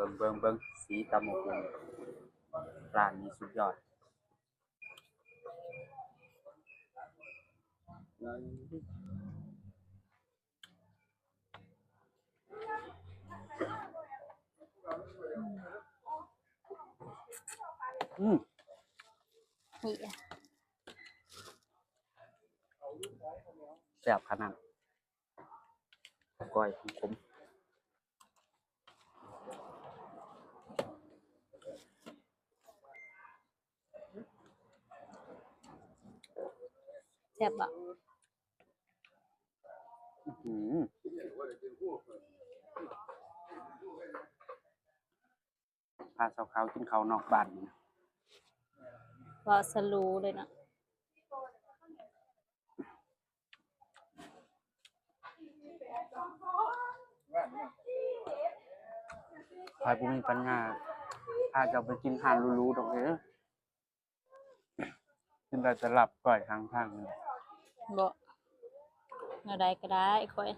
ງ ເບິ່ງ ເບິ່ງ ເບິ່ງ ສີຕຳບັກຫຸ່ງ ຮ້ານນີ້ສຸດຍອດ. ອືມ ນີ້ ແຊບຂະໜາດ ກ້ອຍຂມໆ. ແຊບບໍ່? ອືຫື ພາສາວຂາວກິນເຂົ້ານອກບ້ານນີ້ນະ ເວົ້າສະຫຼູເລີຍເນາະ. ຂ້ອຍບໍ່ມີປັນຍາພາເຈົ້າໄປກິນຮ້ານຫຼູໆດອກເດີ. ກິນໄດ້ແຕ່ລາບກ້ອຍຂ້າງທາງນີ້ແຫຼະ. ບໍ່ ແນວໃດກໍໄດ້ຂ້ອຍ.